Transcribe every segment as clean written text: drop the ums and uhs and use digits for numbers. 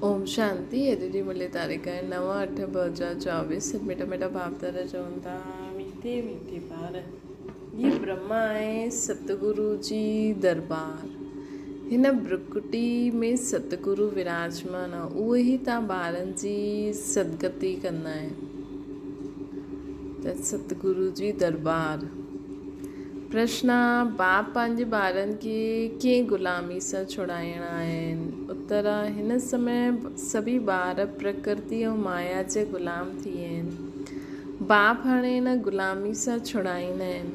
اوم شانتي اڄ جي ملي تاريخ آهي 9/8/2024 سڀ مٺا مٺا ڀاء دادا چون ٿا ميٺي ميٺي پار هي برهما آهي ستگرو جي دربار هن برڪٽي ۾ ستگرو وراجمان آهي اهو ئي تان ٻارن جي سدگتي ڪندا آهن ته ستگرو جي دربار پرشن، باپ پنهنجي ٻارن کي ڪيئن غلامي سان ڇڙائڻا آهن؟ اتر، هن سمي سڀئي ٻار پرڪرتي ۽ مايا جا غلام ٿي ويا آهن. باپ هاڻي ان غلامي سان ڇڙائيندا آهن.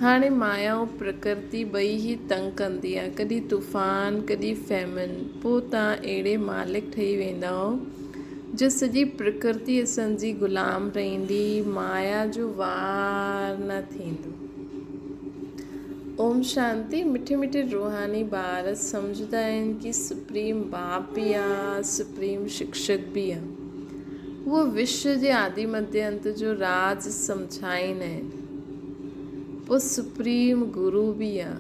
هاڻي مايا ۽ پرڪرتي ٻئي ئي تنگ ڪندي آهي. ڪڏهن طوفان، ڪڏهن فيمن. پوء توهان اهڙي مالڪ ٺهي ويندائو جو سڄي پرڪرتي اسان جي غلام رهندي، مايا جو وار نه ٿيندو. اوم شانتي مٺي مٺي روحاني ٻار سمجهندا آهن ڪي سپريم باپ به آ سپريم شڪشڪ به آ. اهو وشو جي آدي مڌي انت جو راز سمجهائيندا آهن. پوء سپريم گرو به آ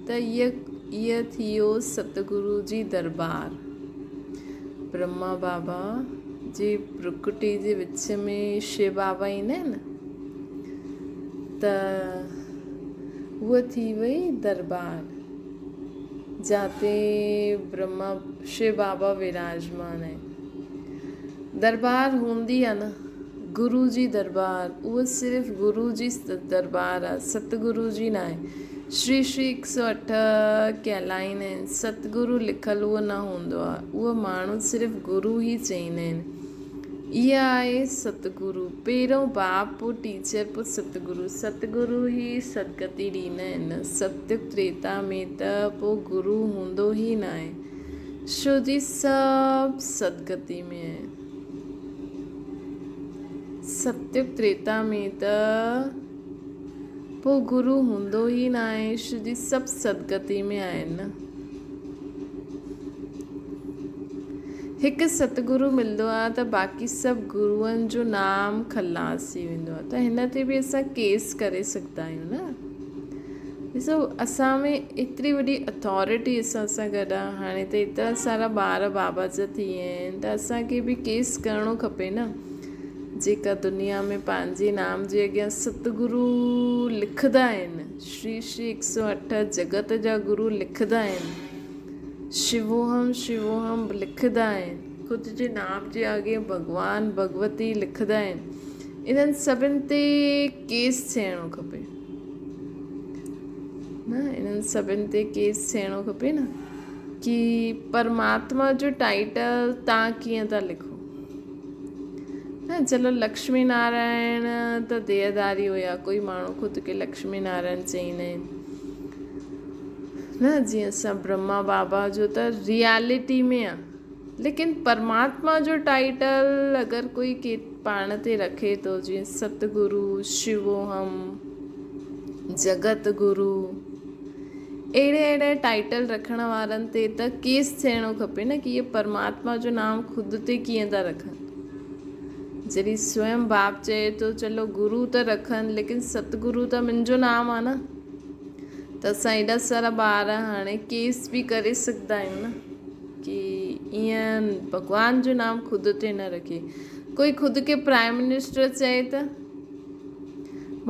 ته اهي ٿيو ستگرو جي دربار. برهما بابا جي پرڪٽي جي وچ ۾ شو بابا ايندا آهن نه ته هوء ٿي وئي دربار جاتي برهما شو بابا وراجمان آهن. دربار هوندي آهي نه گرو جي دربار اهو صرف گرو جي دربار آهي ستگرو جي ناهي. شري شري هڪ سؤ اٺ ڪهلائيندا آهن. ستگرو لکل اهو نه هوندو آهي. اهو ماڻهو صرف گرو ئي چئيندا آهن. اها آهي ستگرو. پهريون باپ پوء ٽيچر پوء ستگرو. ستگرو ئي سدگتي ڏيندا آهن. ستيگ تريتا ۾ ته پوء گرو هوندو ئي ناهي. ڇو جي سڀ سدگتي ۾ آهن. ستيگ تريتا ۾ ته. پوء گرو هوندو ئي ناهي شو جي سڀ سدگتي ۾ آهن نه. هڪ ستگرو ملندو آهي ته باقي سڀ گروئن جو نام خلاص ٿي ويندو آهي ته هن تي به اسان ڪيس ڪري سگهندا آهيون نه. ڏسو اسان ۾ ايتري وڏي اٿارٽي اسان سان گڏ آهي هاڻي ته ايترا سارا ٻار بابا جا ٿي ويا آهن ته اسان کي به ڪيس ڪرڻو کپي نه. جيڪا دنيا ۾ پنهنجي نام جي اڳيان ستگرو لکندا آهن، شري شري هڪ سؤ اٺ جڳت جا گرو لکندا آهن، شووهم شووهم لکندا آهن، خود جي نام جي اڳيان ڀڳوان ڀڳوتي لکندا آهن، انهن سڀن تي ڪيس ٿيڻو کپي نه، انهن سڀن تي ڪيس ٿيڻو کپي نه ڪي پرماتما جو ٽائيٽل تان ڪيئن ٿا لکو. نه چلو لڪشمي نارائڻ ته ديهداري هيا ڪوئي ماڻهو خود کي لڪشمي نارائڻ چئيندا آهن نه جيئن اسان برهما بابا جو ته ريالٽي ۾ آ ليڪن پرماتما جو ٽائيٽل اگر ڪوئي ڪي پاڻ تي رکي ٿو جيئن ستگرو شووهم جگت گرو اهڙي اهڙي ٽائيٽل رکڻ وارن تي ته ڪيس ٿيڻو کپي نه ڪي اهي پرماتما جو نام خود تي ڪيئن ٿا رکن. جڏهن سوئم باپ چئي ٿو چلو گرو ته رکن ليڪن ستگرو ته منهنجو نام آ نه ته اسان ايڏا سارا ٻار هاڻي ڪيس به ڪري سگهندا آهيون نه ڪي ايئن ڀڳوان جو نام خود تي نه رکي ڪوئي خود کي پرائم منسٽر چئي ته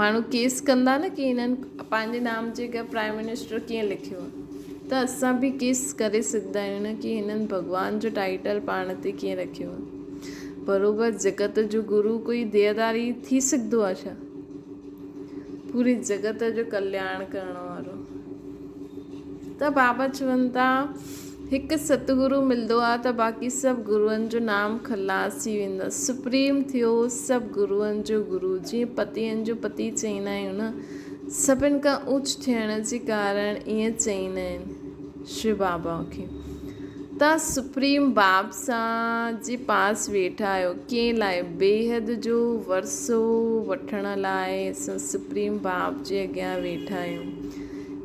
ماڻهو ڪيس ڪندا نه ڪي هنن پنهنجي نام جي اڳيان پرائم منسٽر ڪيئن لکيو آهي ته اسان به ڪيس ڪري سگهندا آهيون نه ڪي هنن ڀڳوان جو ٽائيٽل پاڻ تي ڪيئن رکيو آهي بروبر جڳت جو گرو ڪوئي ديهداري ٿي سگهندو آهي ڇا پوري جڳت جو ڪلياڻ ڪرڻ وارو ته بابا چون ٿا هڪ ستگرو ملندو آ ته باقي سڀ گروئن جو نام خلاص ٿي ويندو آ. سپريم ٿيو سڀ گروئن جو گرو جيئن پتين جو پتي چئيندا آهيون نه سڀن کان اوچ ٿيڻ جي ڪارڻ ائين چئيندا آهن شو بابا کي تان سپريم باب سان جي پاس ويٺا آهيو ڪنهن لاء بيحد جو ورثو وٺڻ لاء اسان سپريم باب جي اڳيان ويٺا آهيون.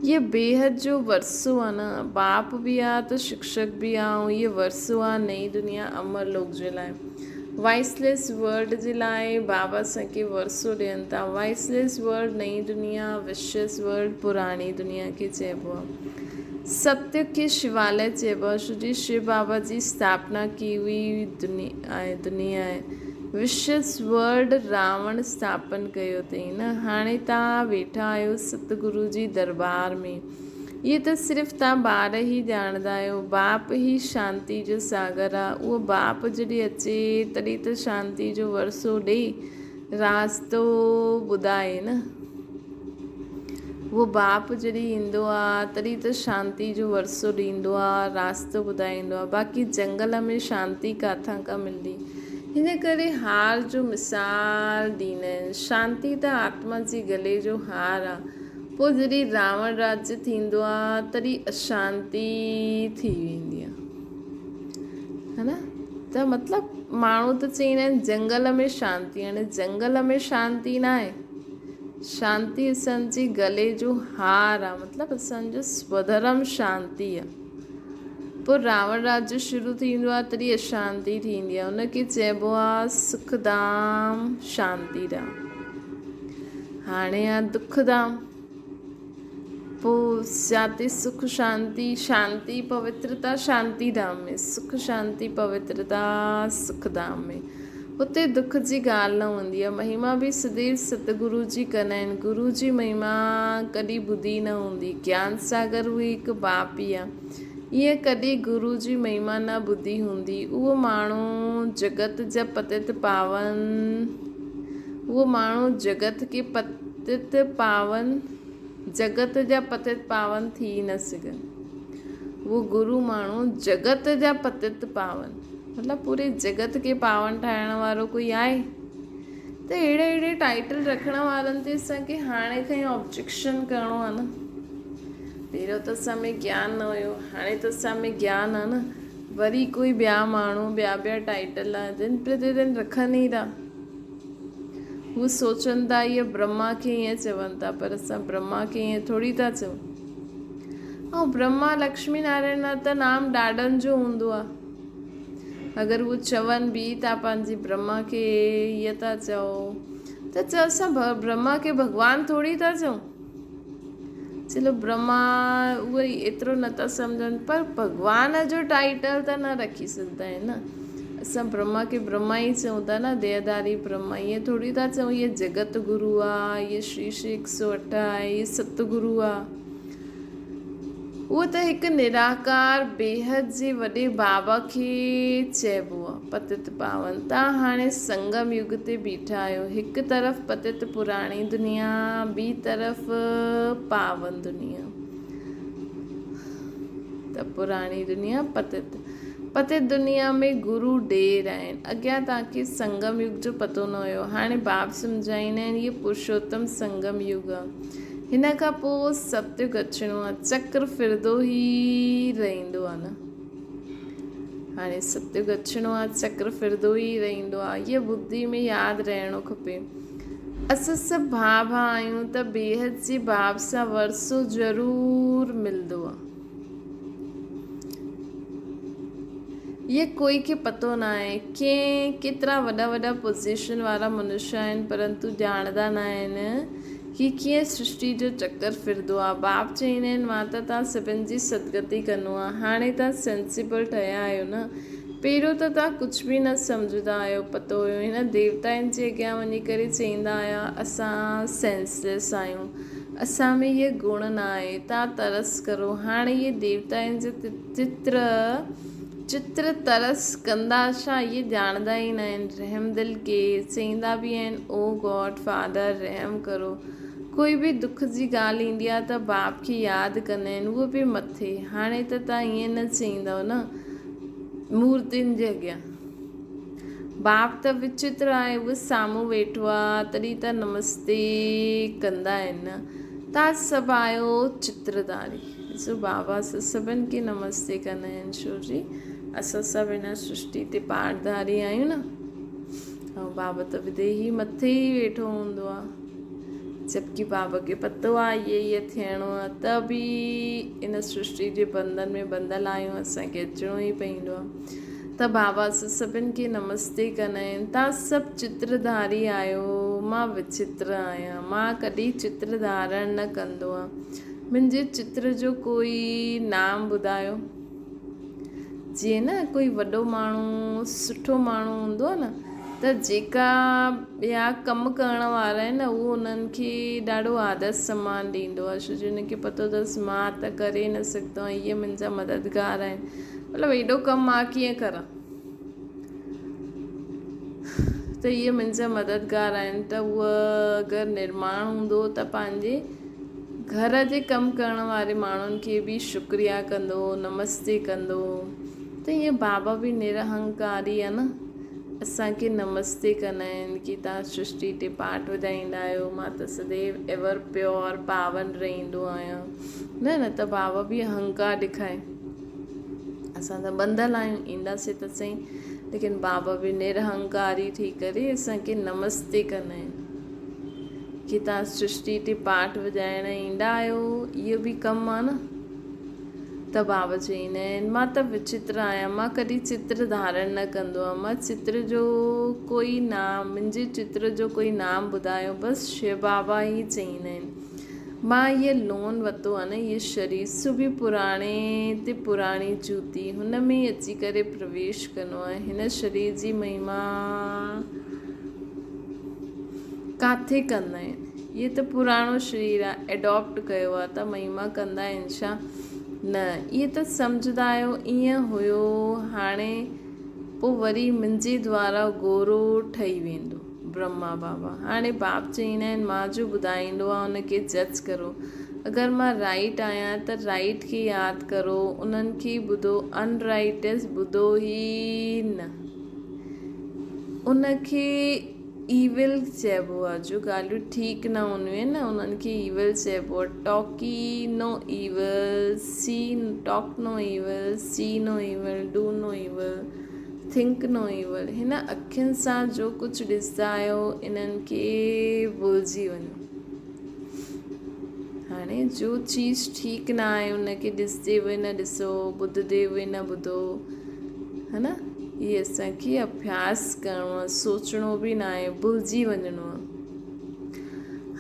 هيء بيحد جو ورثو آ نه، باپ به آ ته شڪشڪ به آ ۽ هيء ورثو آ نئين دنيا امر لوڪ جي لاء. وائسليس ورلڊ جي لاء بابا اسان کي ورثو ڏين ٿا. وائسليس ورلڊ نئين دنيا، وشيس ورلڊ پراڻي دنيا کي چئبو آ. ستيگ کي شواليه چئبو آهي، ڇو جي شو بابا جي اسٿاپنا ڪئي هئي آهي دنيا آهي. وشس ورلڊ راوڻ اسٿاپن ڪيو اٿئي نه. هاڻي توهان ويٺا آهيو ستگرو جي دربار ۾. اهي ته صرف توهان ٻار ئي ڄاڻندا آهيو. باپ ئي شانتي جو ساگر آهي. اهو باپ جڏهن اچي تڏهن ته شانتي جو ورثو ڏئي راستو ٻڌائي نه. اهو باپ جڏهن ايندو آ تڏهن ته شانتي جو ورثو ڏيندو آ، راستو ٻڌائيندو آ. باقي جنگل ۾ شانتي ڪاٿان کان ملندي؟ هن ڪري هار جو مثال ڏيندا آهن. شانتي ته آتما جي گلي جو هار آ. پوء جڏهن راوڻ راڄ ٿيندو آ تڏهن اشانتي ٿي ويندي آ. ها نه؟ ته مطلب ماڻهو ته چئيندا آهن جنگل ۾ شانتي هاڻي جنگل ۾ شانتي ناهي. شانتي اسان جي گلي جو هار آ مطلب اسان جو سوڌرم شانتي آ. پوء راوڻ راڄ شروع ٿيندو آ تڏهن اشانتي ٿيندي آ ان کي چئبو آ سک ڌام شانتي ڌام. هاڻي آ دک ڌام. پوء جاتي سک شانتي شانتي پوترتا شانتي ڌام ۾ سک شانتي پوترتا سک ڌام ۾ اتي دک جي ڳالهه نه هوندي آهي. مهما به سديو ستگرو جي ڪندا آهن. گرو جي مهما ڪڏهن ٻڌي نه هوندي. گيان ساگر هو هڪ باپ ئي آهي. ائين ڪڏهن گرو جي مهما نه ٻڌي هوندي. اهو ماڻهو جڳت جا پتت پاون اهو ماڻهو جڳت کي پتت پاون جڳت جا پتت پاون ٿي نه سگهن. اهو گرو ماڻهو جڳت جا پتت پاون مطلب پوري جڳت کي پاون ٺاهڻ وارو ڪوئي آهي؟ ته اهڙي اهڙي ٽائيٽل رکڻ وارن تي اسان کي هاڻي کان ئي آبجيڪشن ڪرڻو آهي نه. پهريون ته اسان ۾ گيان نه هيو، هاڻي ته اسان ۾ گيان آهي نه. وري ڪوئي ٻيا ماڻهو ٻيا ٻيا ٽائيٽل دن پرتي دن رکن ئي ٿا. هو سوچن ٿا اهي برهما کي ائين چون ٿا پر اسان برهما کي ائين ٿوري ٿا چئون. ۽ برهما لڪشمي نارائڻ نه ته نام ڏاڏن جو هوندو آهي. اگر هو چون به ٿا پنهنجي برهما کي ائين ٿا چئو ته چئو اسان برهما کي ڀڳوان ٿوري ٿا چئون. چلو برهما اهي ايترو نه ٿا سمجهن پر ڀڳوان جو ٽائيٽل ته نه رکي سگهندا آهن نه. اسان برهما کي برهما ئي چئون ٿا نه ديهڌاري برهما ائين ٿوري ٿا چئون هيء جڳت گرو آ هيء شري شري هڪ سو اٺ آهي هيء ست گرو آ. اهو ته هڪ نراڪار بيحد جي وڏي بابا کي چئبو آ. پتت پاون، تان هاڻي سنگم يگ تي بيٺا آهيو. هڪ طرف پتت پراڻي دنيا، ٻي طرف پاون دنيا. ته پراڻي دنيا پتت. پتت دنيا ۾ گرو ڊير آهن. اڳيان توهان کي سنگم يگ جو پتو نه هيو. هاڻي باب سمجهائيندا آهن هيء پرشوتم سنگم يگ آ. هن کان پوء ستيگ اچڻو آ. چڪر ڦرندو ئي رهندو آ نه. هاڻي ستيگ اچڻو آ، چڪر ڦرندو ئي رهندو آ. هيء ٻڌي ۾ ياد رهڻو کپي. اسان سڀ ڀاء ڀاء آهيون ته بيحد جي باب سان ورثو ضرور ملندو آ. هيء ڪوئي کي پتو ناهي. ڪئين ڪيترا وڏا وڏا پوزيشن وارا منشي آهن پرنتو ڄاڻندا ناهن ڪي ڪيئن سرشٽي جو چڪر ڦرندو آ. باپ چئيندا آهن مان ته توهان سڀن جي سدگتي ڪندو آهيان. هاڻي توهان سينسيبل ٺهيا آهيو نه. پهريون ته توهان ڪجهه به نه سمجهندا آهيو پتو هيو هن ديوتائن جي اڳيان وڃي ڪري چئيندا آهيا اسان سينسليس آهيون. اسان ۾ هيء گڻ نه آهي، تان ترس ڪرو. هاڻ اهي ديوتائن جا چتر، چتر ترس ڪندا ڇا؟ اهي ڄاڻندا ئي نه آهن. رحمدل ڪير؟ چئيندا به آهن، او گاڊ فادر، رحم ڪرو. ڪوئي به دک جي ڳالهه ايندي آهي ته باپ کي ياد ڪندا آهن، اهو به مٿي. هاڻي ته تان ائين نه چئيندؤ نه، مورتين جي اڳيان. باپ ته وچتر آهي، اهو سامهون ويٺو آ، تڏهن ته نمستي ڪندا آهن نه. تان سڀ آهيو چترڌاري. ڏسو بابا اسان سڀن کي نمستي ڪندا آهن ڇو جي اسان سڀ هن سرشٽي تي پاڙڌاري آهيون نه. ۽ بابا ته وديهي مٿي ئي ويٺو هوندو آ. جبڪه بابا کي پتو آ هي هي ٿيڻو آ ته به ان سرشٽي جي بنڌن ۾ ٻڌل آهيون اسان کي اچڻو ئي پوندو آ. ته بابا اسان سڀن کي نمستي ڪندا آهن. توهان سڀ چتر ڌاري آهيو، مان وچتر آهيان. مان ڪڏهن چتر ڌارڻ نه ڪندو آهيان. منهنجي چتر جو ڪوئي نام ٻڌايو. جيئن نه ڪوئي وڏو ماڻهو سٺو ماڻهو هوندو آهي نه ته جيڪا ٻيا ڪم ڪرڻ وارا آهن نه اهو انهن کي ڏاڍو آدر سمان ڏيندو آهي ڇو جو هن کي پتو اٿس مان ته ڪري نه سگهندو آهيان اهي منهنجا مددگار آهن مطلب ايڏو ڪم مان ڪيئن ڪران ته اهي منهنجا مددگار آهن ته اهو اگر نرماڻ هوندو ته پنهنجي گهر جي ڪم ڪرڻ واري ماڻهن کي به شڪريا ڪندو نمستي ڪندو ته ائين بابا به نرهنڪاري آهي نه اسان کي نمستي ڪندا آهن ڪي توهان سرشٽي تي پاٺ وڄائيندا آهيو مان ته سديو ايور پيور پاون رهندو آهيان نه نه ته بابا به اهنڪار ڏيکائي اسان ته ٻنڌل آهيون اينداسين ته سهي ليڪن بابا به نرهنڪاري ٿي ڪري اسان کي نمستي ڪندا آهن ڪي توهان سرشٽي تي پاٺ وڄائڻ ايندا آهيو اهو به ڪم آهي نه ته بابا چئيندا آهن مان ته وچتر آهيان مان ڪڏهن چتر ڌارڻ نه ڪندو آهيان مان چتر جو ڪوئي نام منهنجي چتر جو ڪوئي نام ٻڌايو بس شو بابا ئي چئيندا آهن مان هيء لون ورتو آهي نه هيء شرير سو به پراڻي تي پراڻي جوتي هن ۾ ئي اچي ڪري پرويش ڪندو آهي هن شرير جي مهما ڪاٿي ڪندا آهن هيء ته پراڻو شرير آهي ايڊاپٽ ڪيو آهي ته مهما ڪندا آهن ڇا نه اهي ته سمجهندا آهيو ائين هيو هاڻي پوء وري منهنجي دوارا گورو ٺهي ويندو. برهما بابا هاڻي باپ چئيندا آهن مان جو ٻڌائيندو آهيان ان کي جج ڪرو اگر مان رائيٽ آهيان ته رائيٽ کي ياد ڪرو انهن کي ٻڌو ان رائيٽس ٻڌو ئي نه ان کي ايول چئبو آهي جو ڳالهيون ٺيڪ نه هونديون آهن نه انهن کي ايول چئبو آهي talk no evil see talk no evil see no evil do no evil think no evil, هن اکين سان جو ڪجهه ڏسندا آهيو انهن کي ڀلجي وڃو. هاڻي جو چيز ٺيڪ نه آهي ان کي ڏسندي به نه ڏسو، ٻڌندي به نه ٻڌو، ها نه؟ هي اسان کي اڀياس ڪرڻو آهي، سوچڻو به نه آهي، ڀلجي وڃڻو آهي.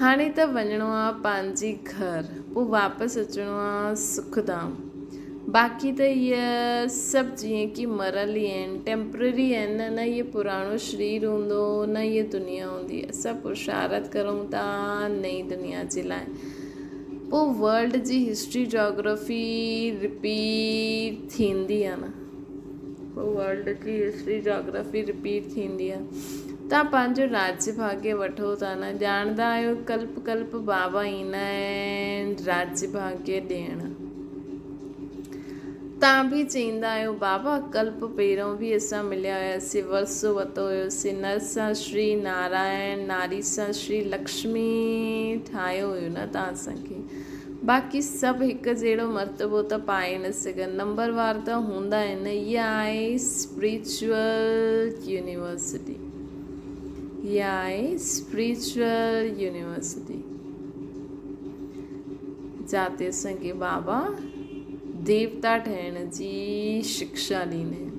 هاڻي ته وڃڻو آهي پنهنجي گهر، پوء واپس اچڻو آهي سک ڌام. باقي ته اهي سڀ جيئن ڪي مرل ئي آهن، ٽيمپرري آهن نه، نه اهي پراڻو شرير هوندو نه اهي دنيا هوندي. اسان پرشارٿ ڪرون ٿا نئين دنيا جي لاء. پوء ورلڊ جي هسٽري جاگرافي رپيٽ ٿيندي آهي نه. پوء ورلڊ جي هسٽري جاگرافي رپيٽ ٿيندي آهي. توهان پنهنجو راجيه ڀاگيه وٺو ٿا نه، ڄاڻندا آهيو ڪلپ ڪلپ بابا ايندا آهن راجيه ڀاگيه ڏيڻ. توهان به چئيندا آهيو بابا ڪلپ پهريون به اسان مليا هياسين، ورثو ورتو هيوسين، نر سان شري نارائڻ، ناري سان شري لڪشمي ٺاهيو هيو نه توهان اسان کي. باقي سڀ هڪ جهڙو مرتبو ته پائي نه سگهن، نمبر وار ته هوندا آهن نه، هيء آهي اسپريچوئل يونيورسٽي، هيء آهي اسپريچوئل يونيورسٽي. جاتي اسان کي بابا ديوتا ٺهڻ جي شڪشا ڏيندا آهن.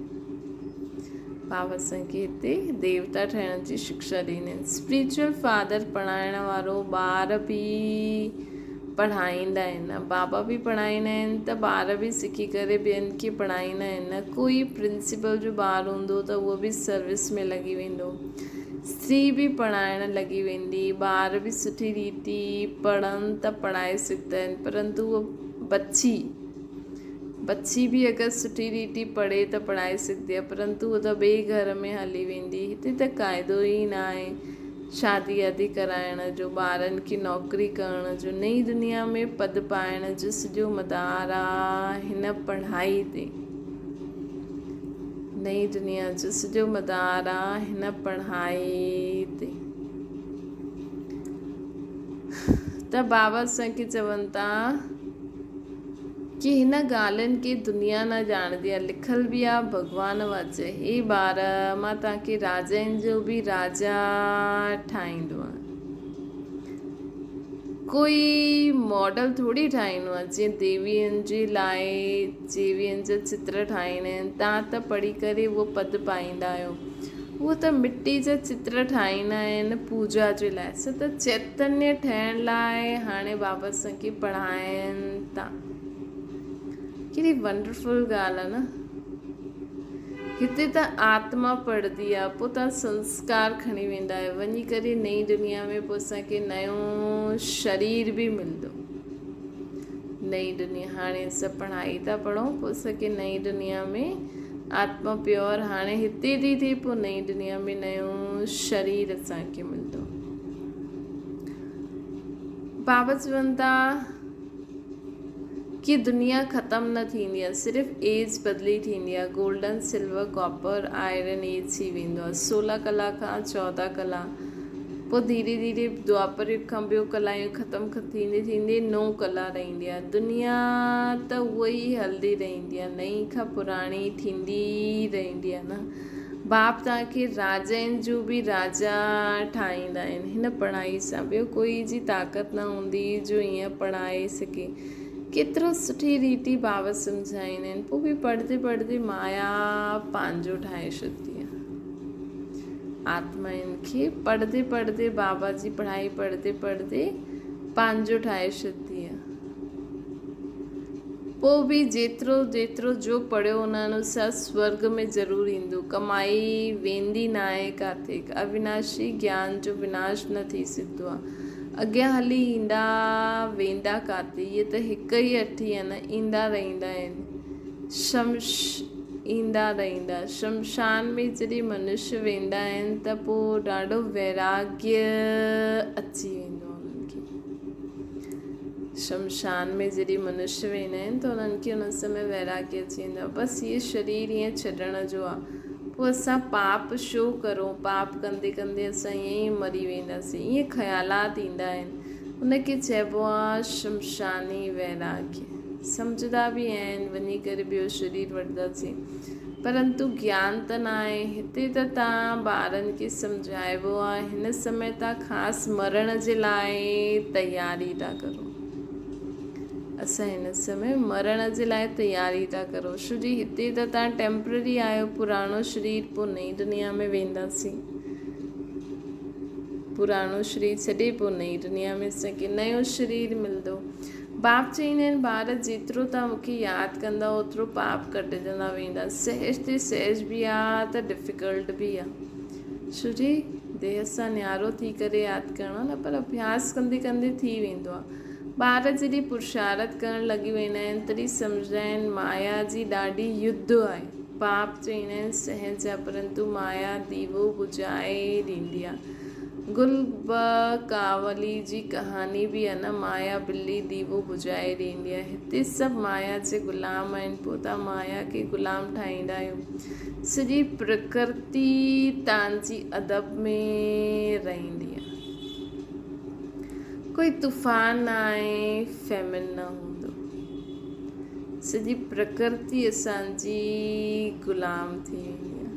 بابا اسان کي هتي ديوتا ٺهڻ جي شڪشا ڏيندا آهن. اسپريچوئل فادر پڙهائڻ وارو ٻار به پڙهائيندا آهن. بابا به پڙهائيندا آهن ته ٻار به سکي ڪري ٻين کي پڙهائيندا آهن. ڪوئي پرنسپل جو ٻار هوندو ته اهو به سروس ۾ لڳي ويندو. استري به پڙهائڻ لڳي ويندي، ٻار به سٺي ريتي پڙهن ته پڙهائي سگهندا آهن، پرنتو اهو بچي، بچي به اگر سٺي ريتي پڙهي ته پڙهائي سگهندي آهي، پرنتو اهو ته ٻئي گهر ۾ هلي ويندي، هتي ته قاعدو ئي نه آهي شادي وادي ڪرائڻ جو، ٻارن کي نوڪري ڪرڻ جو، نئين دنيا ۾ پد پائڻ جو سڄو مدار آ هن پڙهائي تي. نئين دنيا جو سڄو مدار آ هن پڙهائي تي. ته بابا اسان کي چون ٿا ڪي هن ڳالهين کي دنيا نه ڄاڻندي آ لکيل به آ ڀڳوان واچ هي ٻار مان توهان کي راجائن جو به راجا ٺاهيندو آهيان. ڪوئي ماڊل ٿوري ٺاهيندو آهي جيئن ديوين جي لاء ديوين جا چتر ٺاهيندا آهن تان ته پڙهي ڪري اهو پد پائيندا آهيو. اهو ته مٽي جا چتر ٺاهيندا آهن پوڄا جي لاء. سو ته چيتنيه ٺهڻ لاء هاڻي بابا اسان کي پڙهائين ٿا. ڪيڏي ونڊرفل ڳالهه آهي نه. هتي ته آتما پڙهندي آهي، پوء توهان سنسڪار کڻي ويندا آهيو، وڃي ڪري نئين دنيا ۾ پوء اسان کي نيو شرير به ملندو. نئين دنيا هاڻي اسان پڙهائي ٿا پڙهون، پوء اسان کي نئين دنيا ۾ آتما پيور هاڻي هتي ٿي ٿئي، پوء نئين دنيا ۾ نيو شرير اسان کي ملندو. بابا چون ٿا ڪي دنيا ختم نه ٿيندي آهي، صرف ايج بدلي ٿيندي آهي، golden, silver, copper, iron age ٿي ويندو آهي، سولهه ڪلا کان 14 ڪلا، پوء ڌيري ڌيري دوآپر يگ کان ٻيو ڪلايون ختم ٿيندي ٿيندي نو ڪلا رهندي آهي. دنيا ته اها ئي هلندي رهندي آهي، نئين کان پراڻي ٿيندي رهندي آهي نه. باپ توهان کي راجائن جو به راجا ٺاهيندا آهن هن پڙهائي سان. ٻيو ڪوئي جي طاقت نه هوندي جو ائين پڙهائي سگهي. ڪيترو سٺي ريتي بابا سمجهائيندا آهن. پوء به پڙهندي پڙهندي مايا پنهنجو ٺاهي ڇڏندي آهي. آتمائن کي پڙهندي پڙهندي بابا جي پڙهائي پڙهندي پڙهندي پنهنجو ٺاهي ڇڏندي آهي. پوء به جيترو جيترو جو پڙهيو ان انوسار سورڳ ۾ ضرور ايندو. ڪمائي ويندي ناهي ڪاٿي. اويناشي گيان جو وناش نه ٿي سگهندو آهي. اڳيان هلي ايندا ويندا ڪاٿي. اهي ته هڪ ئي اٺي آهن، ايندا رهندا آهن. شمش ايندا رهندا. شمشان ۾ جڏهن منش ويندا آهن ته پوء ڏاڍو ويراڳيه اچي ويندو آهي انهن کي. شمشان ۾ جڏهن منش ويندا آهن ته انهن کي ان سمي ويراڳيه اچي ويندو آهي. بس هيء شرير ائين ڇڏڻ جو آهي. پوء اسان پاپ ڇو ڪرون؟ پاپ ڪندي ڪندي اسان ائين ئي مري وينداسين. ائين خيالات ايندا آهن. ان کي چئبو آ شمشاني ويراڳيه. سمجهندا به آهن، وڃي ڪري ٻيو شرير وٺنداسين. پرنتو گيان ته ناهي. هتي ته تان ٻارن کي سمجهائبو آ، هن سمي تان خاص مرڻ جي لاء تياري ٿا ڪرو. اسان هن سمي مرڻ جي لاء تياري ٿا ڪرو. ڇو جي هتي ته تان ٽيمپرري آهيو، پراڻو شرير پوء نئين دنيا ۾ وينداسين. پراڻو شرير ڇڏي پوء نئين دنيا ۾ اسان کي نيو شرير ملندو. باپ چئيندا آهن، ٻار جيترو توهان مون کي ياد ڪندا اوترو پاپ ڪٽجندا ويندا. سهج تي سهج به آ ته ڊفيڪلٽ به آ. ڇو جي ديهه سان نيارو ٿي ڪري ياد ڪرڻو نه پر اڀياس ڪندي ڪندي ٿي ويندو آ. ٻار جڏهن پرشارٿ ڪرڻ لڳي ويندا آهن تڏهن سمجهندا آهن مايا جي ڏاڍي يڌ آهي. پاپ چئيندا آهن سهج آ پرنتو مايا ديوو بجهائي ڏيندي آ. گل به ڪانولي جي ڪهاڻي به آ نه مايا بلي ديوو بجهائي ڏيندي آ. هتي سڀ مايا جي غلام آهن پوء تان مايا کي غلام ٺاهيندا آهيو. سڄي پرڪرتي تان جي ادب ۾ رهندي آ. ڪوئي طوفان نه آهي فيمن نه هوندو. سڄي پرڪرتي اسان جي غلام ٿي ويندي آهي.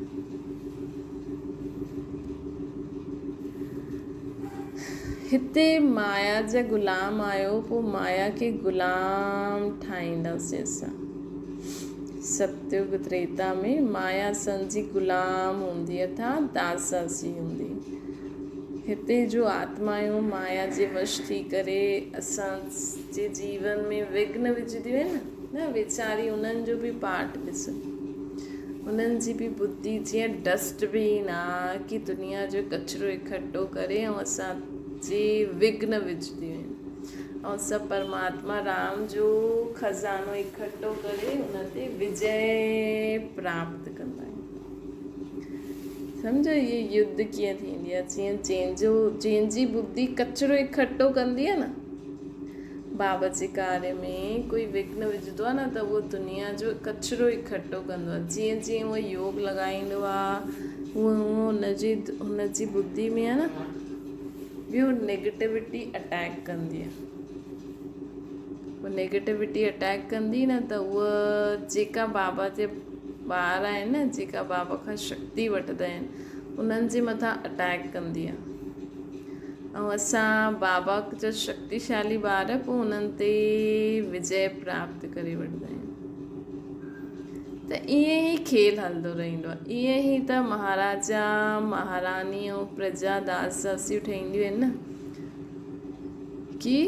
هتي مايا جا غلام آهيو پوء مايا کي غلام ٺاهينداسين اسان. ستيگ تريتا ۾ مايا اسان جي غلام هوندي ارٿات داساسي هوندي. هتي جو آتمايون مايا جي وش ٿي ڪري اسان جي جيون ۾ وگهن وجهنديون آهن نه ويچاري انهن جو به پارٽ ڏس انهن جي به ٻڌي جيئن ڊسٽ بين آ ڪي دنيا جو ڪچرو اڪٺو ڪري ۽ اسان جي وگهن وجهنديون آهن ۽ اسان پرماتما رام جو خزانو اڪٺو ڪري ان تي وجي پراپت ڪندا آهيون. سمجهو هي يڌ ڪيئن ٿيندي آهي جيئن جنهن جو جنهن جي ٻڌي ڪچرو اڪٺو ڪندي آهي نه بابا جي ڪاري ۾ ڪوئي وگهن وجهندو آهي نه ته اهو دنيا جو ڪچرو اڪٺو ڪندو آهي جيئن جيئن اهو يوگ لڳائيندو آهي هونئن هونئن هن جي ٻڌي ۾ آهي نه ٻيو نيگيٽوٽي اٽيڪ ڪندي آهي اها نيگيٽوٽي اٽيڪ ڪندي نه ته اها جيڪا بابا جي ٻار آهن نه جيڪا بابا کان شڪتي وٺندا آهن انهن جي مٿان اٽيڪ ڪندي آهي ۽ اسان بابا جا شڪتيشالي ٻار پوء انهن تي وجي پراپت ڪري وٺندا آهيون. ته ائين ئي کيل هلندو رهندو آهي. ائين ئي ته مهاراجا، مهاراڻي ۽ پرجا داس داسيون ٺهنديون آهن نه ڪي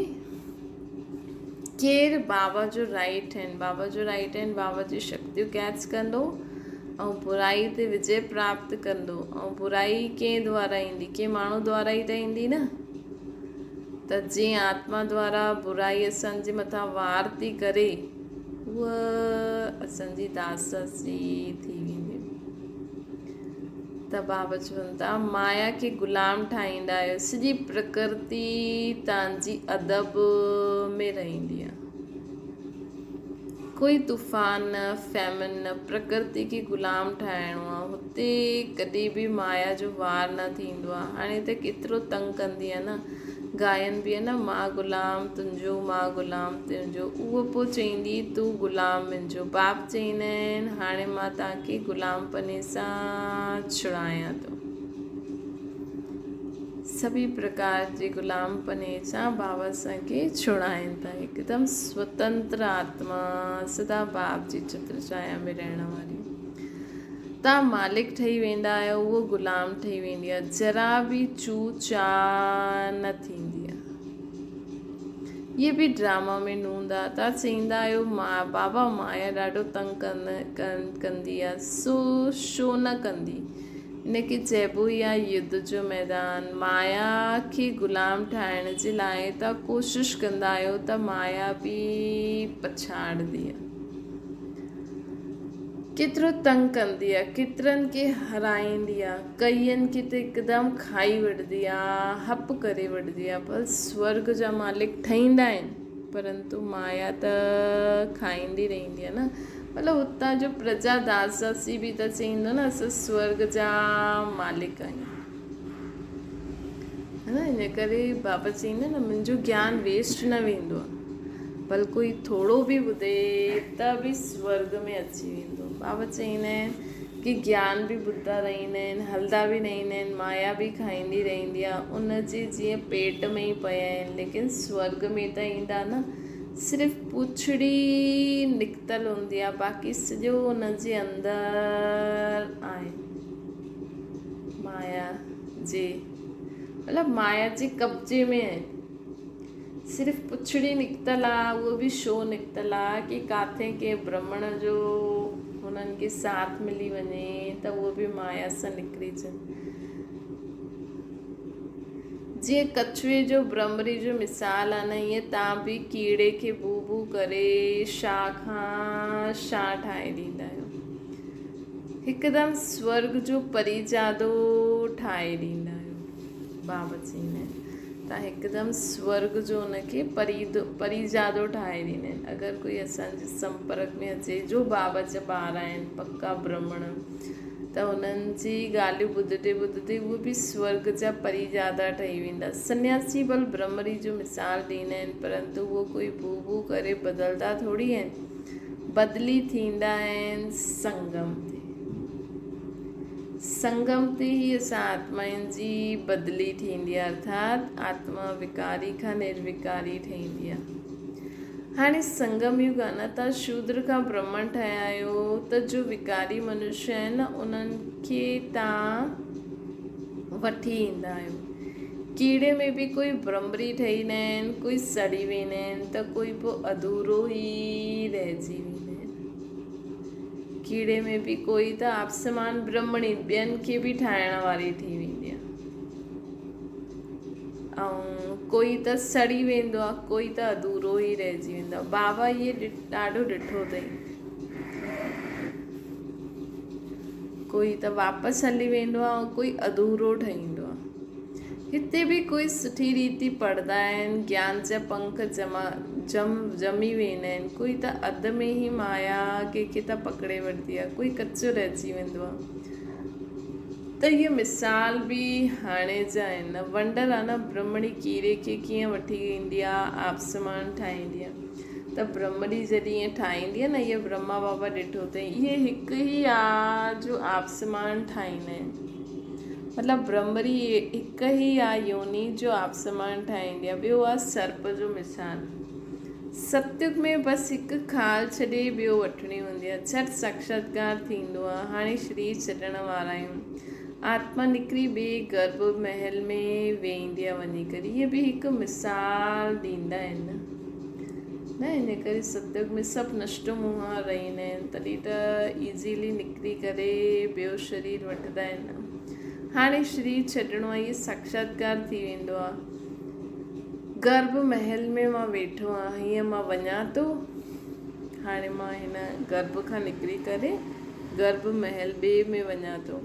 ڪير بابا جو رائيٽ هينڊ، بابا جو رائيٽ هينڊ بابا جي شڪتيون ڪيچ ڪندو ۽ برائي تي وجي پراپت ڪندو ۽ برائي ڪنهن دوارا ايندي؟ ڪنهن ماڻهو دوارا ئي ته ايندي نه. ته جنهن آتما دوارا برائي اسان جي مٿان وار ٿي ڪري هوء اسان جي داس داسي ٿي ويندي. ته بابا چون ٿا مايا کي غلام ٺاهيندا آهيو، سڄي پرڪرتي تان جي ادب ۾ رهندي آهي. ڪوئي طوفان نه، فيمن نه، پرڪرتي کي غلام ٺاهڻو آهي. هتي ڪڏهن به مايا جو وار نه ٿيندو آهي. هاڻي ته ڪيترو تنگ ڪندي آهي نه. ڳائن به نه مان غلام تنهنجو مان غلام تنهنجو اهو پوء چئيندي تون غلام منهنجو باپ چئيندا آهن هاڻي مان توهان کي غلام پني سان ڇڙايان ٿو سڀئي پرڪار جي غلام پني سان بابا اسان کي ڇڙائين ٿا هڪدم سوتنتر آتما سدا باپ جي ڇتر ڇايا ۾ رهڻ واري توهان مالڪ ٺهي ويندا آهيو، اهو غلام ٺهي ويندي آهي، ذرا به چو چا نه ٿيندي آهي. اهي به ڊراما ۾ نوندا توهان چئيندا آهيو بابا مايا ڏاڍو تنگ ڪندي آهي، سو ڇو نه ڪندي؟ ان کي چئبو ئي آهي يڌ جو ميدان. مايا کي غلام ٺاهڻ جي لاء توهان ڪوشش ڪندا آهيو ته مايا به پڇاڙندي آهي. ڪيترو تنگ ڪندي آ، ڪيترن کي هارائيندي آ، ڪئين کي ته هڪدم کائي وٺندي آ، هپ ڪري وٺندي آ، پر سورڳ جا مالڪ ٺهيندا آهن، پرنتو مايا ته کائيندي رهندي آ نه. مطلب هتان جو پرجا داس داسي به ته چئيندو نه اسان سورڳ جا مالڪ آهيون. ها نه ان ڪري بابا چئيندا نه منهنجو گيان ويسٽ نه ويندو آ. ڀل ڪوئي ٿورو به ٻڌي ته به سورڳ ۾ اچي ويندو. بابا چئيندا آهن ڪي گيان به ٻڌندا رهندا آهن، هلندا به رهندا آهن، مايا به کائيندي رهندي آهي، ان جي جيئن پيٽ ۾ ئي پيا آهن، ليڪن سورڳ ۾ ته ايندا نه. صرف پوڇڙي نڪتل هوندي آهي، باقي سڄو ان جي اندر آهي. مايا جي مطلب مايا جي قبضي ۾ آهن. صرف پڇڙي نڪتل آ، اهو به شو نڪتل آ ڪي ڪاٿي ڪنهن برهمڻ جو هنن کي ساٿ ملي وڃي ته اهو به مايا سان نڪري اچن. جيئن ڪڇوي جو برهمري جو مثال آ نه ائين تان به ڪيڙي کي بو بو ڪري شاهه کان شاهه ٺاهي ڏيندا آهيو. هڪدم سورڳ جو پريزادو ٺاهي ڏيندا آهيو. بابا چئيندا آهن. ته هڪدم سورڳ جو ان کي پريزادو ٺاهي ڏيندا آهن. اگر ڪوئي اسان جي سمپرڪ ۾ اچي جو بابا جا ٻار آهن پڪا برهمڻ ته انهن جي ڳالهيون ٻڌندي ٻڌندي اهي به سورڳ جا پريزادا ٺهي ويندا. سنياسي ڀل برهمري جو مثال ڏيندا آهن پرنتو اهو ڪوئي ڀو ڀو ڪري بدلدا ٿوري آهن. بدلي ٿيندا آهن سنگم تي. سنگم تي ئي اسان آتمائن جي بدلي ٿيندي آهي ارٿات آتما وڪاري کان نروڪاري ٺهندي آهي. هاڻي سنگم يگ آهي نه تان شودر کان برهمڻ ٺهيا آهيو ته جو وڪاري منشي آهن نه انهن کي تان وٺي ايندا آهيو. ڪيڙي ۾ به ڪوئي برهمري ٺهي ويندا آهن ڪوئي سڙي ويندا آهن ته ڪوئي پوء اڌورو ئي رهجي ويندا آهن. ڪيڙي ۾ به ڪوئي ته آپسمان برهمڻي ٻين کي به ٺاهڻ واري ٿي ويندي آهي ۽ ڪوئي ته سڙي ويندو آهي ڪوئي ته اڌورو ئي رهجي ويندو آهي. بابا اهي ڏاڍو ڏٺو اٿئي. ڪوئي ته واپس هلي ويندو آهي ۽ ڪوئي اڌورو ٺهيندو آهي. هتي به ڪوئي سٺي ريتي پڙهندا آهن، گيان جا پنک جمع جم ڄمي ويندا آهن، ڪوئي ته اڌ ۾ ئي مايا ڪنهن کي ته پڪڙي وٺندي آهي، ڪوئي ڪچو رهجي ويندو آهي. ته اهي مثال به هاڻي جا آهن نه. ونڊر آهي نه برهمڻي ڪيڙي کي ڪيئن وٺي ايندي آهي، آپسمان ٺاهيندي آهي. ته برهمڻي جڏهن ائين ٺاهيندي آهي نه اهي برهما بابا ڏٺو اٿئي اهي هڪ ئي آهي جو آپسمان ٺاهيندا آهن. مطلب برهمري هڪ ئي آ يوني جو آپسمان ٺاهيندي آ ٻيو آ سرپ جو مثال ستيگ ۾ بس هڪ خال ڇڏي ٻيو وٺڻي هوندي آهي. جهٽ ساکشاتڪار ٿيندو آهي. هاڻي شرير ڇڏڻ وارا آهيون. آتما نڪري ٻئي گرڀ محل ۾ ويندي آهي وڃي ڪري. اهي به هڪ مثال ڏيندا آهن نه. ان ڪري ستيگ ۾ سڀ نشٽ موها رهندا آهن. تڏهن ته ايزيلي نڪري ڪري ٻيو شرير وٺندا آهن. هاڻي شرير ڇڏڻو آهي. اهي ساکشاتڪار ٿي ويندو آهي. گرڀ محل ۾ مان ويٺو آهيان، هيئن مان وڃان ٿو، هاڻي مان هن گرڀ کان نڪري ڪري گرڀ محل ٻئي ۾ وڃان ٿو.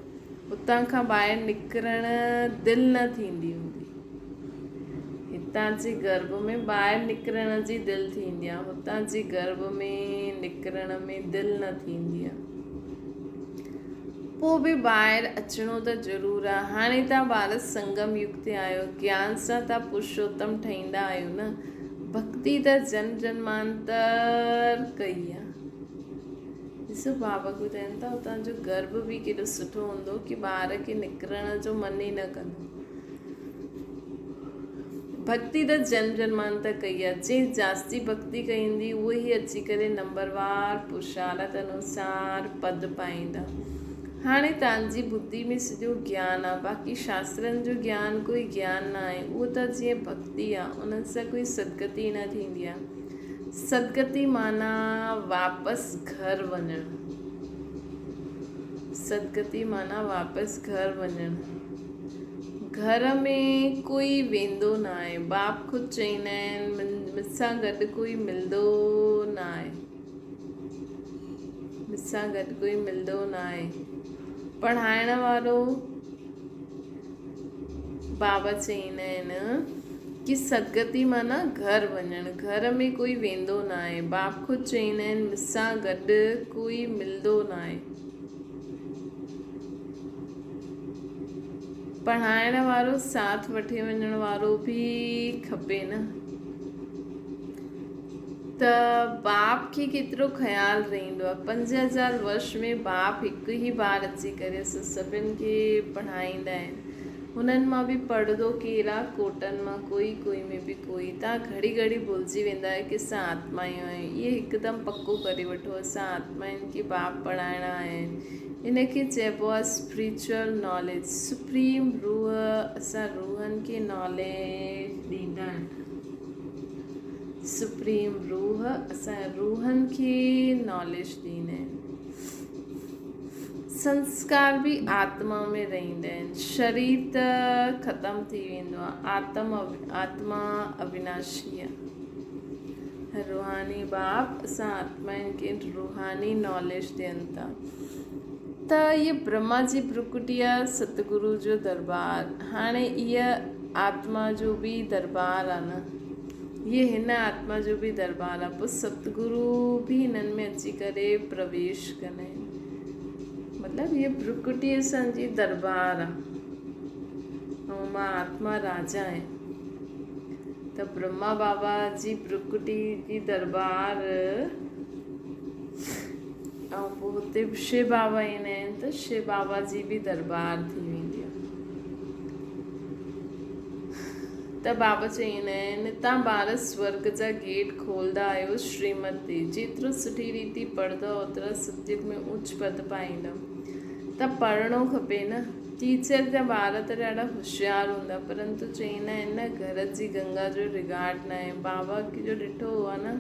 اتان کان ٻاهر نڪرڻ دل نه ٿيندي هوندي. هتان جي گرڀ ۾ ٻاهر نڪرڻ جي دل ٿيندي آهي، هتان جي گرڀ ۾ نڪرڻ ۾ دل نه ٿيندي آهي. پوء به ٻاهر اچڻو ته ضرور آ. هاڻي تان ڀارت سنگم يگ تي آهيو. گيان سان تان پرشوتم ٺهيندا آهيو نه. ڀڳتي ته جنم جنمانتر ڪئي آ. ڏسو بابا ٻڌائين ٿا اتان جو گرڀ به ڪيڏو سٺو هوندو ڪي ٻار کي نڪرڻ جو من ئي نه ڪندو. ڀڳتي ته جنم جنمانتر ڪئي آ. جنهن جاستي ڀڳتي ڪئي هوندي اهو ئي اچي ڪري نمبروار پرشارت انوسار پد پائيندا. هاڻي توهان جي ٻڌي ۾ سڄو گيان آ. باقي شاسترن جو گيان ڪوئي گيان نه آهي. اهو ته جيئن ڀڳتي آ. انهن سان ڪوئي سدگتي نه ٿيندي آ. سدگتي معنيٰ واپس گهر وڃڻ. سدگتي معنيٰ واپس گهر وڃڻ. گهر ۾ ڪوئي ويندو ناهي. باپ خود چئيندا آهن، مون سان گڏ ڪوئي ملندو ناهي. مون سان گڏ ڪوئي ملندو ناهي. پڙهائڻ وارو بابا چئيندا آهن ڪي سدگتي معنيٰ گهر وڃڻ. گهر ۾ ڪوئي ويندو ناهي. باپ خود چئيندا آهن، مون سان گڏ ڪوئي ملندو ناهي. پڙهائڻ وارو ساٿ وٺي وڃڻ وارو به کپي نه ته باپ کي ڪيترو خيال رهندو آهي 5000 ورش ۾ باپ هڪ ئي بار اچي ڪري اسان سڀن کي پڙهائيندا آهن هنن مان به پڙهندو ڪير آ ڪوٽن مان ڪوئي ڪوئي ۾ به ڪوئي تان گهڙي گهڙي ڀلجي ويندا آهيو ڪي اسان آتمايون آهيون اهي هڪدم پڪو ڪري وٺو اسان آتمائن کي باپ پڙهائڻا آهن ان کي چئبو آهي اسپريچوئل ناليج سپريم روح اسان روحن کي ناليج ڏيندا آهن سپريم روح اسان روحن کي ناليج ڏيندا آهن سنسڪار به آتما ۾ رهندا آهن. شرير ته ختم ٿي ويندو آهي. آتم آتما اويناشي آهي. روحاني باپ اسان آتمائن کي روحاني ناليج ڏين ٿا ته هيء برهما جي پرڪٽي آهي ستگرو جو دربار. هاڻي هيء آتما جو به دربار آهي نه. هيء هن آتما جو به دربار آهي. پوء ستگرو به هنن ۾ اچي ڪري پرويش ڪندا آهن. مطلب هيء پرڪٽي اسان جي دربار آهي ۽ مان آتما راجا آهيان. ته برهما بابا جي پرڪٽي جي دربار ۽ پوء هتي به شو بابا ايندا آهن ته شو بابا جي به دربار ٿي ويندي آهي. ته بابا چئيندا آهن، تان ٻار سورڳ جا گيٽ کولندا آهيو شريمت تي، جيترو سٺي ريتي پڙهندؤ اوترا ستيگ ۾ اوچ پد پائيندؤ. ته پڙهڻو کپي نه. ٽيچر جا ٻار ته ڏاڍا هوشيار هوندا پرنتو چئيندا آهن نه گهر جي گنگا جو رگاٽ ناهي. بابا جو ڏٺو هو نه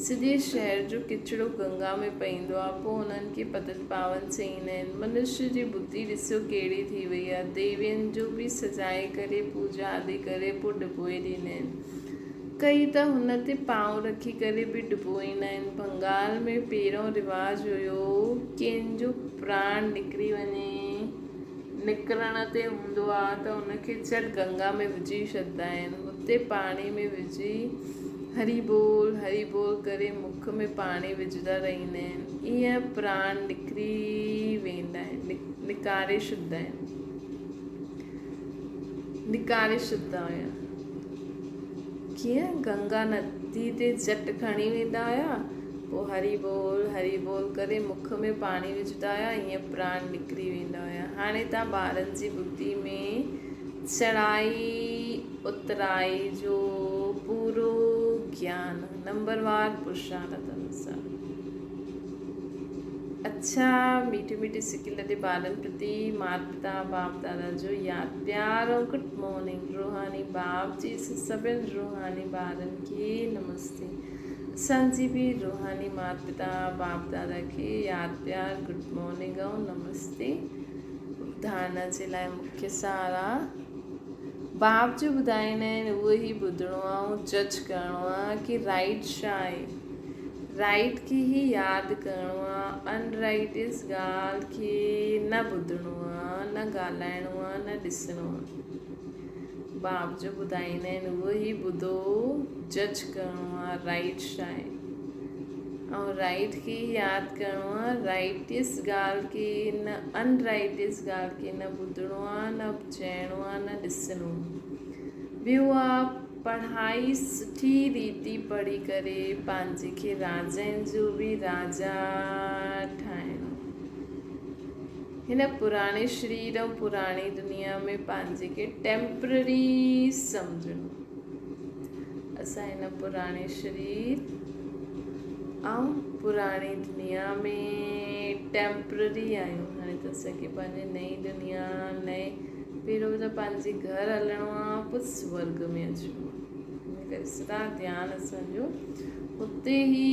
سڄي شهر جو ڪچڙو گنگا ۾ پئيندو آ، پوء انهن کي پتت پاون چئيندا آهن. منشي جي ٻڌي ڏسو ڪهڙي ٿي وئي آ. ديوين جو به سجائي ڪري پوڄا آدي ڪري پوء ڊبوئي ڏيندا آهن. ڪي ته هن تي پانء رکي ڪري به ڊبوئيندا آهن. بنگال ۾ پهريون رواج هيو ڪنهن جو پراڻ نڪري وڃي نڪرڻ تي هوندو آ ته ان کي جهٽ گنگا ۾ وجهي ڇڏندا آهن. هتي پاڻي ۾ وجهي هري ٻول هري ٻول ڪري مک ۾ پاڻي وجهندا رهندا آهن. ايئن پراڻ نڪري ويندا آهن، نڪاري ڇڏندا آهن. نڪاري ڇڏندا هيا. ڪيئن گنگا ندي تي جهٽ کڻي ويندا هيا. پوء هري ٻول هري ٻول ڪري مک ۾ پاڻي وجهندا هيا ائين پراڻ نڪري ويندا هيا. هاڻي تان ٻارن جي ٻڌي ۾ چڙهائي اترائي جو پورو گيان نمبروار پرشارت انوسار. اڇا ميٺي ميٺي سڪي لڏي ٻارن پرتي مات پتا باپ دادا جو ياد پيار ۽ گڊ مارننگ روحاني باپ جي سڀن روحاني ٻارن کي نمستي اسان جي به روحاني مات پتا باپ دادا کي ياد پيار گڊ مارننگ ۽ نمستي ڌارڻا جي لاء مکيه سارا باپ جو ٻڌائيندا آهن اهو ئي ٻڌڻو آهي ۽ جج ڪرڻو آهي ڪي رائيٽ ڇا آهي رائيٽ کي ئي ياد ڪرڻو آهي ان رائيٽ اس ڳالهه کي نه ٻڌڻو آهي نه ڳالهائڻو آهي نه ڏسڻو آهي باپ جو ٻڌائيندا آهن اهو ئي ٻڌو جج ڪرڻو آهي رائيٽ ڇا آهي ۽ رائيٽ کي ئي ياد ڪرڻو آ رائيٽس ڳالهه کي نه ان رائيٽس ڳالهه کي نه ٻڌڻو آ نه چئڻو آ نه ڏسڻو ٻيو آ پڙهائي سٺي ريتي پڙهي ڪري پنهنجي کي راجائن جو به راجا ٺاهڻو هن پراڻي شرير ۽ پراڻي دنيا ۾ پنهنجي کي ٽيمپرري سمجهڻو اسان هن پراڻي شرير ۽ پراڻي دنيا ۾ ٽيمپرري آهيون هاڻي ته اسان کي پنهنجي نئين دنيا نئين پهريون ته پنهنجي گهر هلڻو آهي پوء سورگ ۾ اچڻو آهي ان ڪري سدا ڌيان اسانجو اتي ئي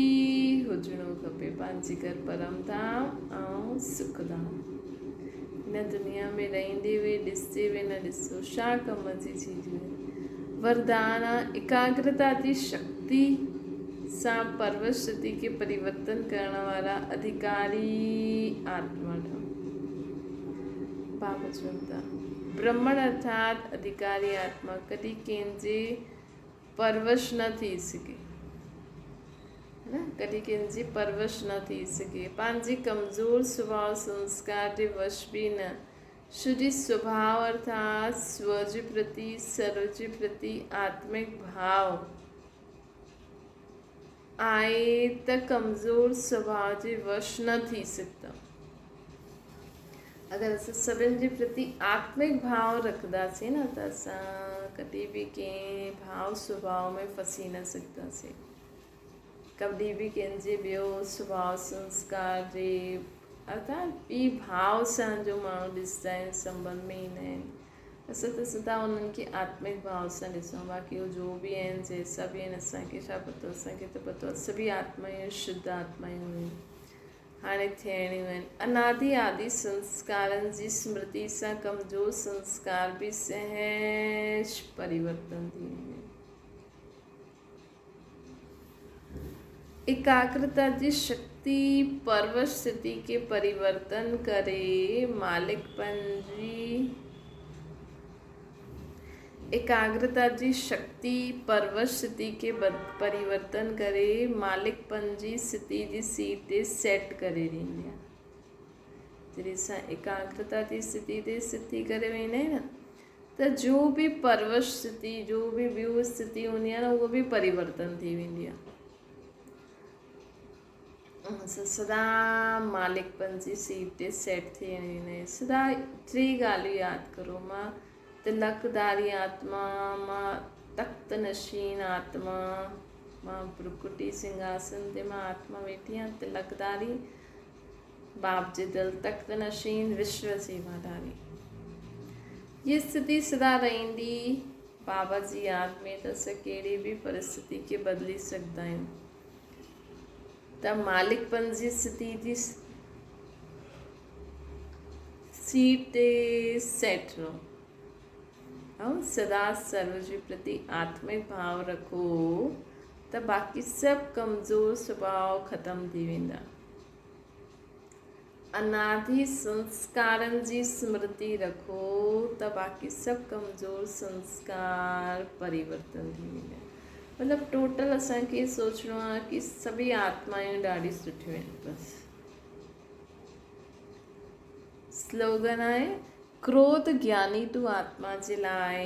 هجڻو کپي پنهنجي گهر پرم ڌام ۽ سک ڌام هن دنيا ۾ رهندي به ڏسجي به نه ڏسو ڇا ڪم جي چيز آهي. وردان آ ايڪاگرتا جي شڪتي سان پرورش سٿي کي پريورتن ڪرڻ وارا اڌيڪاري آتما ٺهو. بابا چون ٿا برهمڻ ارٿات اڌيڪاري آتما ڪڏهن ڪنهن جي پرورش نه ٿي سگهي نه ڪڏهن ڪنهن جي پرورش نه ٿي سگهي پنهنجي ڪمزور سڀاء سنسڪار جي وش به نه شري سڀاء ارٿات سو جي پرتي سرو جي پرتي آتمڪ ڀاء آهي ته ڪمزور سڀاء جي وش نه ٿي سگهندا. اگر اسان سڀن جي پرتي آتمڪ ڀاء رکنداسين نه ته اسان ڪڏهن به ڪنهن ڀاء سڀاء ۾ ڦسي نه سگهنداسين. ڪڏهن به ڪنهن جي ٻيو سڀاء سنسڪار جي ارٿات ٻي ڀاء سان جو ماڻهو ڏسندا آهن سنٻنڌ ۾ ايندا آهن اسان ته سدا انهن کي آتمڪ ڀاء سان ڏسون باقي هو جو به آهن جيسا به آهن اسان کي ڇا پتو اسان کي ته پتو آهي سڀئي آتمايون شڌ آتمايون آهن هاڻي ٿيڻيون آهن انادي آدي سنسڪارن جي سمرتي سان ڪمزور سنسڪار به سهج پريورتن ٿي ويندا آهن. ايڪاگرتا جي شڪتي پرورش سٿي کي پريورتن ڪري مالڪپن جي ايڪاگرتا جي شڪتي پرورش سٿي کي پريورتن ڪري مالڪپن جي سٿي جي سيٽ تي سيٽ ڪري ڏيندي آهي. جڏهن اسان ايڪاگرتا جي سٿي تي سٿي ڪري ويندا آهيون نه ته جو به پرورش سٿي جو به ٻيو اسٿتي هوندي آهي نه اهو به پريورتن ٿي ويندي آهي. اسان سدا مالڪ پنهنجي سيٽ تي سيٽ ٿي ويندا آهيون. سدا ٽي ڳالهيون ياد ڪرو مان تلڪ ڌاري آتما مان تخت نشين آتما مان برڪٽي سنگهاسن تي مان آتما ويٺي آهيان تلڪ ڌاري باپ جي دل تخت نشين وشو سيواڌاري. هيء اسٿتي سدا رهندي. بابا جي ياد ۾ ته اسان ڪهڙي به پرسٿتي کي بدلي سگهندا آهيون ته مالڪ پنهنجي اسٿتي جي سيٽ تي سيٽ رهو ۽ سدا سرو جي پرتي آتمڪ ڀاو رکو ته باقي سڀ ڪمزور سڀاء ختم ٿي ويندا. انادي سنسڪارن جي سمرتي رکو ته باقي سڀ ڪمزور سنسڪار پريورتن ٿي ويندا. مطلب ٽوٽل اسان کي سوچڻو آهي ڪي سڀئي آتمائون ڏاڍي سٺيون آهن بس. سلوگن آهي ڪروڌ گياني تو آتما جي لاء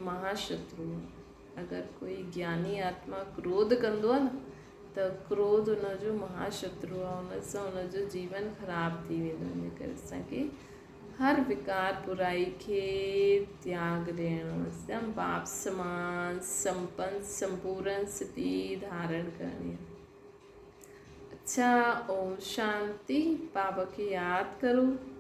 مهاشترو آهي. اگر ڪوئي گياني آتما ڪروڌ ڪندو آهي نه ته ڪروڌ ان جو مها شترو آهي ان سان ان جو جيون خراب ٿي ويندو ان ڪري اسان کي هر وڪار برائي کي تياڳ ڏيڻو، هڪدم باپ سمان سمپن سمپورن ستي ڌارڻ ڪرڻي آهي. اڇا اوم شانتي. بابا کي ياد ڪرو.